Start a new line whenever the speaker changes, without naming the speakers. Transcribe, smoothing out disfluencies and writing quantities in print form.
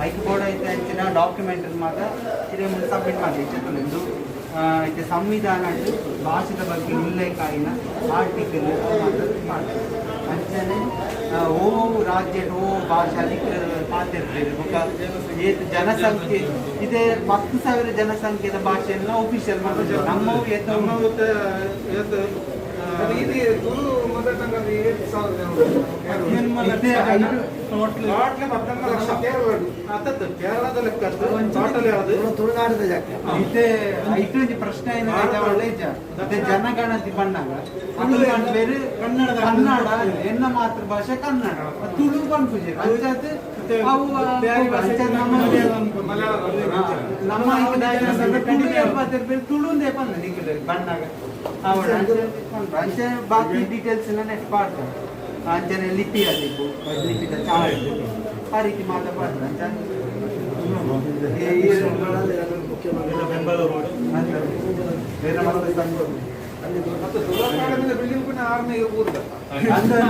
ಐಕ್ ಬೋಡ ಇತ್ತೆ ಅಂಚಿನ ಡಾಕ್ಯುಮೆಂಟ್ ಮಾತ ಇರೆ ಸಬ್ಮಿಟ್ ಮಾಡಿ ಇತ್ತೆ ಇತ್ತೆ ಸಂವಿಧಾನ ಭಾಷೆದ ಬಗ್ಗೆ ಉಲ್ಲೇಖ ಆಯಿನ ಆರ್ಟಿಕಲ್ ಮಾತ ಮಾಡ್ತಾರೆ. ಅಂಚನೆ ಓ ರಾಜ್ಯಡ್ ಓ ಭಾಷೆ ಅಧಿಕೃತ ಪಾತೆರ್ಪೆರ್. ಬೊಕ್ಕ ಏತ್ ಜನಸಂಖ್ಯೆ ಇದೆ, 10,000 ಜನಸಂಖ್ಯೆದ ಭಾಷೆಯನ್ನ ಒಫಿಷಿಯಲ್ ಮಾಡ್ತಾರೆ. ನಮ್ಮವು ಏತ
ನಮ್ಮ ಏತ್
ಇದು ತುಳು ಮಾತಾಡ್ತಂಗ 7,000 ಜನ ಉಂಟು.
ಇತ್ತೆ ಐದು
ಟೋಟಲ್ 18 ಲಕ್ಷ.
ಕೇರಳ.
ಅತ್ತತ್ತು, ಕೇರಳದ ಲೆಕ್ಕ ಟೋಟಲ್ ಯಾವ್ದು?
ತುಳುನಾಡದ ಜಾಗ.
ಇತ್ತೆ ಐಟ್ ಒಂಜಿ ಪ್ರಶ್ನೆ ಏನಾಯ್ತು, ಒಳ್ಳೆ ಇಜ್ಜ. ಮತ್ತೆ ಜನಗಣತಿ ಬಣ್ಣಾಗ ತುಳು ಪನ್ಪೆರ್.
ಕನ್ನಡದ
ಕನ್ನಡ ಎನ್ನ ಮಾತೃಭಾಷೆ ಕನ್ನಡ, ತುಳು ಪನ್ಪುಜೆರ್. ಅಂಚಾದ್ ಅವು
ಬ್ಯಾರಿ ಭಾಷೆ.
ಅಂಚಾದ್ ನಮ್ಮ
ಮಲಯಾಳ.
ನಮ್ಮ ಐಕ್ ದಾಯೆ ಪಂಡ ತುಳು ಏರ್ ಪಾತೆರ್ಪೆರ್, ತುಳುಂದೇ ಪಂದ ನಿಕುಲು ಬಣ್ಣಾಗ ಆವಡ್. ಅಂಚ ಪನ್ಪ. ಅಂಚ ಬಾಕಿ ಡೀಟೇಲ್ಸ್ ನೆಟ್ ಪಾಡ್ತಾರೆ. ಅಂಚನೆ ಲಿಪಿ ಆದಿಪ್ಪು, ಲಿಪಿದ ಚಾರ್ಟ್ ಆ ರೀತಿ ಮಾತ ಪಾಡ್ತಾರೆ. ಅಂಚ
ಬೆಂಬಲ ರೋಡ್.
ಅಂಚ ಬೇರೆ ಮತ್ತೆ ಸಂಘ
ಮತ್ತು ತುಳು ಅಕಾಡೆಮಿದ ಬಿಲ್ಡಿಂಗ್ ಕೂಡ ಆರ್ಮಿ ಊರ್ದ.
ಅಂದ್ರೆ